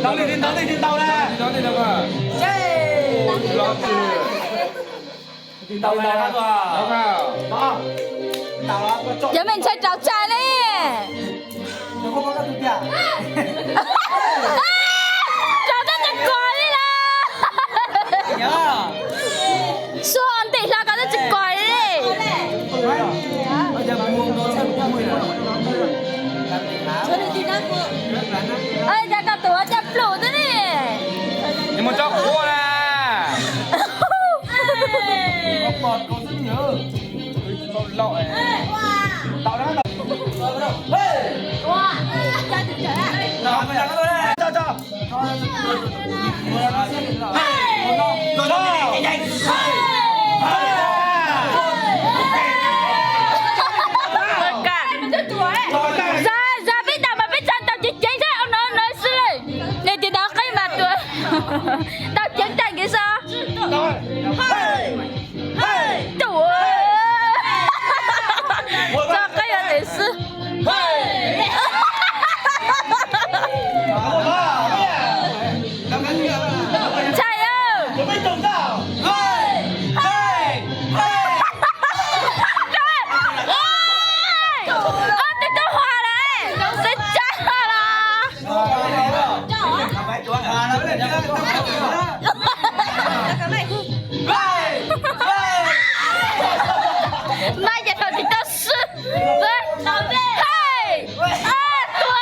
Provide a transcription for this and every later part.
Ntau li, ntau li, ntau na. Ntau li, ntau na. Cov me ntxhais raug tshais li. Raug twb tsis kos li lawm. Suab ntim hlo koj twb tsis kos li. Cas koj tus ua cas plum xwb li. Mus tso quav na. Zov peb ntaus mas peb tsa ntaus ceev ceev xwb, ua no no xwb lawm. Nej tias ntaus qeeb mas tua. Ntaus ceev ceev kiag xwb. Tus, tso qeeb yuav tes xwb. Ntshai. Tus tub hua lawm, tub tsa los. Mas ces tau tsis tau swb. Hei, tua.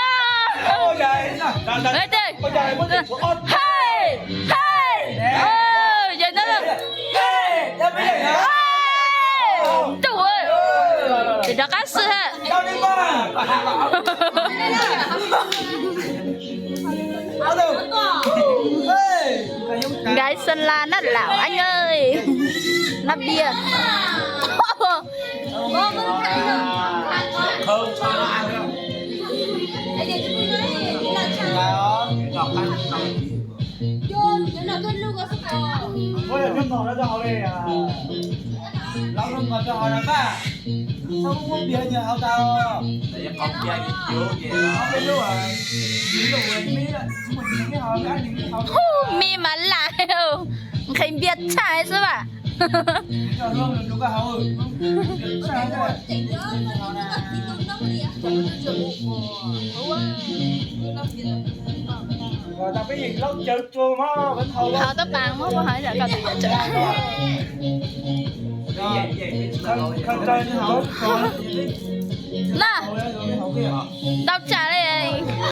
Hei, hei. Ces no, tus, ces rov qab swb ha. Gái Sơn La nát lảo anh ơi. Nắp bia. Hu mi mas lam, nqhis npias tshaj xwb mas. Hauv tab pas muab hauv yam kom tus yam tseem. Na, tau tsa